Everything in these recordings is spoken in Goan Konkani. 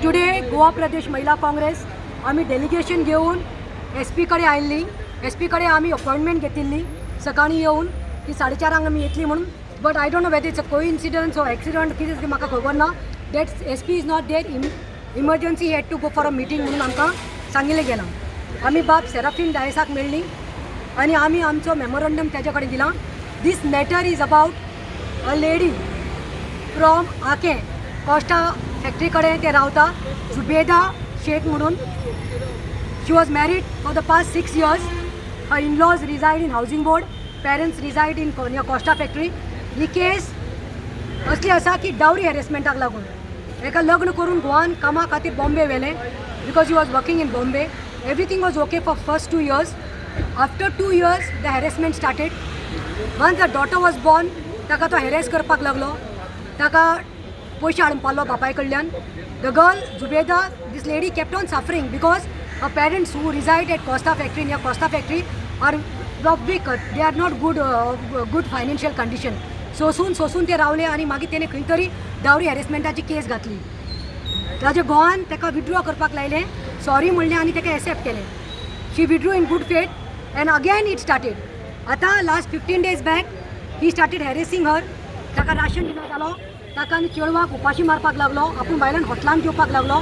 टुडे गोवा प्रदेश महिला काँग्रेस आमी डेलिगेशन घेवन एस पी कडेन आयिल्ली. एस पी कडेन आमी अपॉयंटमेंट घेतिल्ली सकाळीं येवन की 4:30 आमी येतली म्हणून, but I don't know whether it's a coincidence or accident, कितें तें म्हाका खबर ना, that SP is not there, emergency had to go for a meeting म्हणून आमकां सांगिल्लें गेलां. आमी बाब सेराफीन डायसाक मेळ्ळी आनी आमी आमचो मेमोरंडम ताच्या कडेन दिलां. This matter is about a lady from Aquem, Costa factory कडेन ते रावता, जुबेदा शेख म्हणून. She was married for the past 6 years. Her in-laws reside in Housing Board, parents reside in near Costa factory. ही केस असली आसा की डावरी हॅरेसमेंटाक लागून एका लग्न करून घोवान कामा खातीर बॉम्बे व्हेलें, because he was working in Bombay. Everything was okay for first 2 years. After 2 years, the harassment started. Once the daughter was born, ताका तो हॅरेस करपाक लागलो. ताका पयशे हाडून पावलो बापाय कडल्यान. The girl Zubeda, this lady, kept on suffering because her parents, who reside at Costa factory, near Costa factory, are of weak, they are not good financial condition. सोसून सोसून ते रावले आनी मागीर तेणे खंय तरी डावरी हॅरेसमेंटाची केस घातली. ताच्या घोवान ताका विड्रॉ करपाक लायलें, सॉरी म्हणलें आनी ताका एक्सेप्ट केलें. She withdrew in good faith and again it started. आतां last 15 days back, he started harassing her. ताका राशन दिना जालो, ताका आनी चेडवाक उपाशी मारपाक लागलो. आपूण भायल्यान हॉटलान जेवपाक लागलो.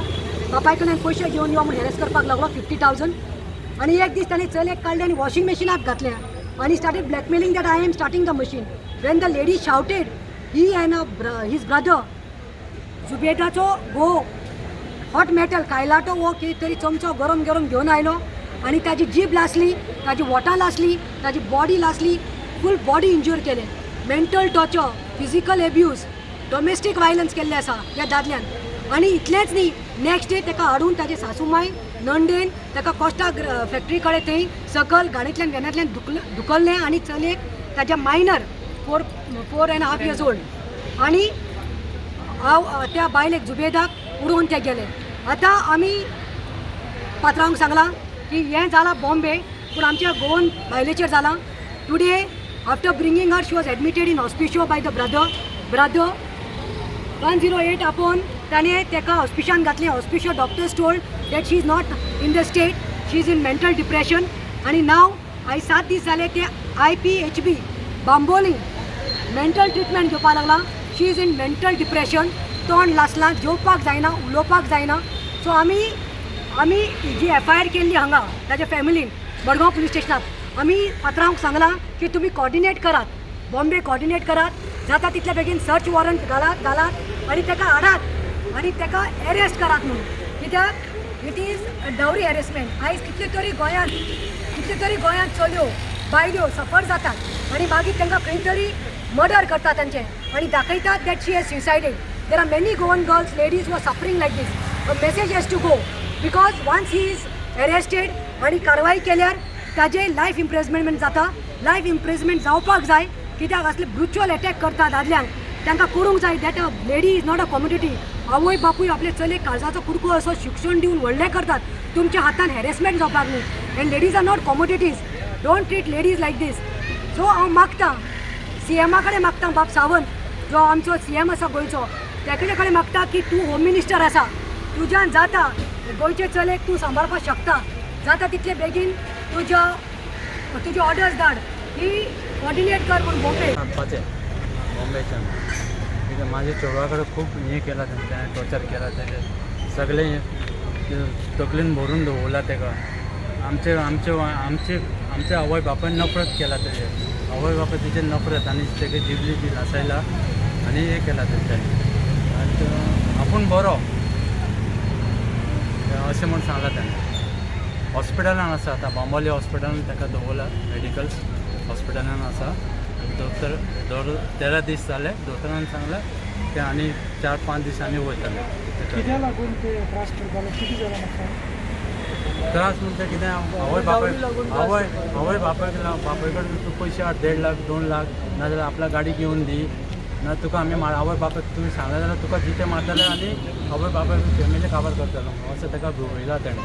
बापाय कडल्यान पयशे घेवन यो म्हूण हॅरेस करपाक लागलो, 50,000. आनी एक दीस ताणें चलयेक काडलें आनी वॉशिंग मशिनाक घातलें आनी started blackmailing that I am starting the machine. When the lady shouted, he and his brother, जुबेदाचो घोव, हॉट मेटल कायलाटो हो कितें तरी चमचो गरम गरम घेवन आयलो आनी ताजी जीब लासली, ताजी वोटां लासली, ताजी बॉडी लासली, फूल बॉडी इंज्युर केलें. Mental torture, physical abuse, domestic violence केल्लें आसा ह्या दादल्यान. आनी इतलेंच न्ही, नेक्स्ट डे ताका हाडून ताजे सासूमाय, नंडेन ताका कोस्टा फॅक्टरी कडेन थंय सकल गाडयेंतल्यान, व्हॅनांतल्यान धुकल्लें आनी चलयेक ताज्या minor, 4.5 years old, आनी हांव त्या बायलेक जुबेदाक उडोवन ते गेले. आतां आमी पात्रांवांक सांगलां की हें जालां बॉम्बे, पूण आमच्या गोवन बायलेचेर जालां. Today, after bringing her, she was admitted in Hospicio by the brother. 108 आपोवन ताणें ताका हॉस्पिशान घातलें. Hospicio doctors told that she is not in the state, she is in mental depression. आनी नाव आयज 7 दीस जाले, ते आयपीएचबी बांबोली मेंटल ट्रिटमेंट घेवपाक लागला. She is in mental depression. तोंड लासलां, जेवपाक जायना, उलोवपाक जायना. सो आमी जी एफआयआर केल्ली हांगा ताच्या फॅमिलीन मडगांव पुलीस स्टेशनात, आमी पात्रांवांक सांगलां की तुमी कॉर्डिनेट करात, बॉम्बे कॉर्डिनेट करात, जाता तितल्या बेगीन सर्च वॉरंट घालात घालात आनी ताका हाडात आनी ताका एरेस्ट करात म्हणून. कित्याक it is dowry harassment. आयज कितले तरी गोंयांत चलयो, बायल्यो सफर जातात आनी मागीर तांकां खंय तरी मर्डर करतात तांचे आनी दाखयतात that she has suicided. There are many Goan girls, ladies who are suffering like this. A message has to go because once he is arrested आनी कारवाई केल्यार ताजे लायफ इम्प्रिजमेंट जाता. लायफ इम्प्रिजमेंट जावपाक जाय, कित्याक असले ब्रुच्युअल एटॅक करता दादल्यांक, तांकां करूंक जाय that a lady is not a commodity. आवय बापूय आपले चलयेक काळजाचो कुडको असो शिक्षण दिवन व्हडलें करतात, तुमच्या हातान हॅरेसमेंट जावपाक न्ही. And ladies are not commodities. Don't treat ladies like this. So हांव मागता, सीएमा कडेन मागता, बाब सावंत जो आमचो सीएम आसा गोंयचो, तेजे कडेन मागता की तूं होम मिनिस्टर आसा, तुज्यान जाता, गोंयचे चलयेक तूं सांबाळपाक शकता. जाता तितले बेगीन तुजे ऑर्डर्स धाड की कॉर्डिनेट कर म्हूण बॉम्बे. सांगपाचें बॉम्बेच्यान कित्याक म्हाज्या चेडवा कडेन खूब हें केलां तेणें, टॉर्चर केलां. तेजें सगळें तकलेन भरून दवरलां तेका. आमचे आमचे आमचे आमच्या आवय बापायन नफरत केला तेजे. आवय बापाय तेजेर नफरत आनी तेका जिबली बी लासयला आनी हें केलां तेंच्यांनी. आनी आपूण बरो अशें म्हूण सांगलां तेणें. हॉस्पिटलान आसा आतां, बांबोली हॉस्पिटलान ताका दवरला, मेडिकल हॉस्पिटलान आसा. आनी दोतोर दर 13 दीस जाले. दोतोरान सांगलें की आनी 4-5 दिसांनी वयतले. कित्या लागून ते त्रास करताले? कितें जालां म्हाका? त्रास म्हणजे कितें, आवय बापाय आवय आवय बापायक बापाय कडेन तूं पयशे हाड, 1.5 लाख, 2 लाख, नाजाल्यार आपल्या गाडी घेवन दी ना तुका आमी आवय बापायक तुवें सांगलें जाल्यार तुका जिते मारतले आनी आवय बापायक फॅमिली काबार करतलो, अशें ताका भिवयला तेणें.